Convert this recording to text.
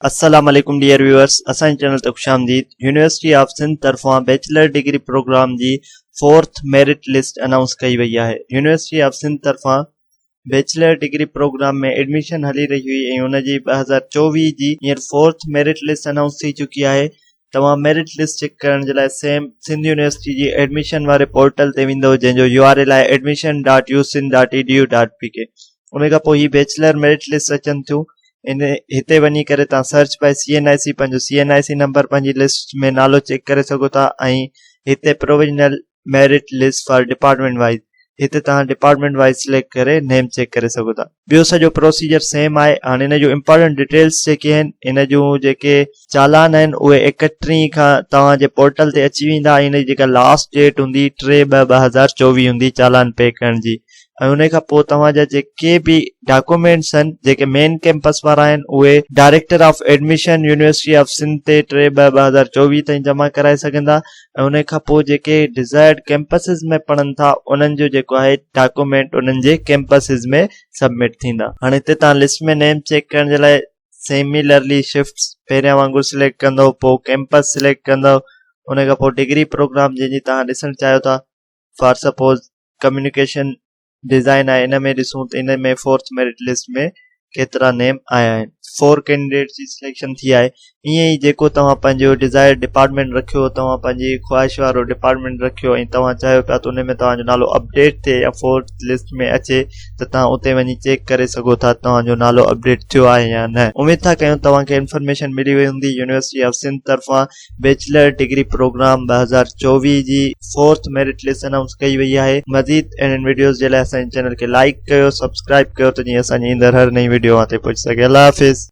السلام عليڪم dear viewers اسان جي چينل تي خوش آمديد يونيورسٽي آف سنڌ طرفان بيچلر ڊگري پروگرام جي فورٿ ميرٽ لسٽ انائونس ڪئي وئي آهي يونيورسٽي آف سنڌ طرفان بيچلر ڊگري پروگرام ۾ ايڊميشن هلي رهي هئي ۽ ان جي 2024 جي هينئر فورٿ ميرٽ لسٽ انائونس ٿي چڪي آهي توهان ميرٽ لسٽ چيڪ ڪرڻ جي لاء سيم سنڌ يونيورسٽي جي ايڊميشن واري پورٽل تي ويندو جنهن جو يو آر ايل آهي admission dot U Sindh dot E D U dot P K ان کان پوء هي بيچلر ميرٽ لسٽ اچن ٿيون ان هتي وڃي ڪري تان search by C N I C پنهنجو سي اين آء سي نمبر پنهنجي لسٽ ۾ نالو چيڪ ڪري سگهو ٿا ۽ هتي provisional merit list for department wise هتي توهان ڊپارٽمينٽ وائز سليڪٽ ڪري نيم چيڪ ڪري سگهو ٿا ٻيو سڄو پروسيجر سيم آهي هاڻي ان جون امپارٽنٽ ڊيٽيلس جيڪي آهن ان جون جيڪي چالان آهن اهي ايڪٽيهه کان توهان جي پورٽل تي اچي ويندا ۽ ان جي جيڪا لاسٽ ڊيٽ هوندي ٽي ٻه 2024 هوندي چالان پي ڪرڻ جي ۽ ان کان پوء توهان جا جيڪي به ڊاڪومينٽس آهن جيڪي مين ڪيمپس وارا آهن اهي director of admission university of Sindh تي ٽي ٻه 2024 تائين جمع ڪرائي سگهندا ۽ ان کان پوء جيڪي ڊزائرڊ ڪيمپسز ۾ پڙهن ٿا انهن جو جيڪو آهي ڊاڪومينٽ انهن جي ڪيمپسز ۾ سبمٽ ٿيندا. هاڻي هتي توهان لسٽ ۾ نيم چيڪ ڪرڻ جي لاء سيميلرلي شفٽس پهريان وانگر سليڪٽ ڪندو پوء ڪيمپس سليڪٽ ڪندو ان کان پوء ڊگري پروگرام جنهن جي توهان ڏسڻ چاهيو ٿا فار سپوز ڪميونيڪيشن ڊزائن آهي ان ۾ ڏسون ته ان ۾ فورٿ ميرٽ لسٽ ۾ ڪيترا نيم آيا آهن فور ڪينڊيڊيٽس جي سليڪشن ٿي آهي ائين ئي جيڪو توهان پنهنجو ڊزائر ڊپارٽمينٽ رکيو توهان پنهنجي خواهش وارو ڊپارٽمينٽ رکيو ۽ توهان چاهيو پيا ته ان ۾ توهان جو نالو اپڊيٽ ٿئي يا فورٿ لسٽ ۾ اچي ته توهان اتي وڃي چيڪ ڪري سگهو ٿا توهان جو نالو اپڊيٽ ٿيو آهي يا نه اميد ٿا ڪيون توهان کي انفارميشن ملي وئي هوندي يونيورسٽي آف سنڌ طرفان بيچلر ڊگري پروگرام 2024 جي فورٿ ميرٽ لسٽ انائونس ڪئي وئي آهي مزيد اهڙين وڊيوز جي لاء اسان جي چينل کي لائيڪ ڪيو سبسڪرائيب ڪيو ته جيئن اسان جي ايندڙ هر نئين وڊيو اوهان تائين پهچي سگهي الله حافظ.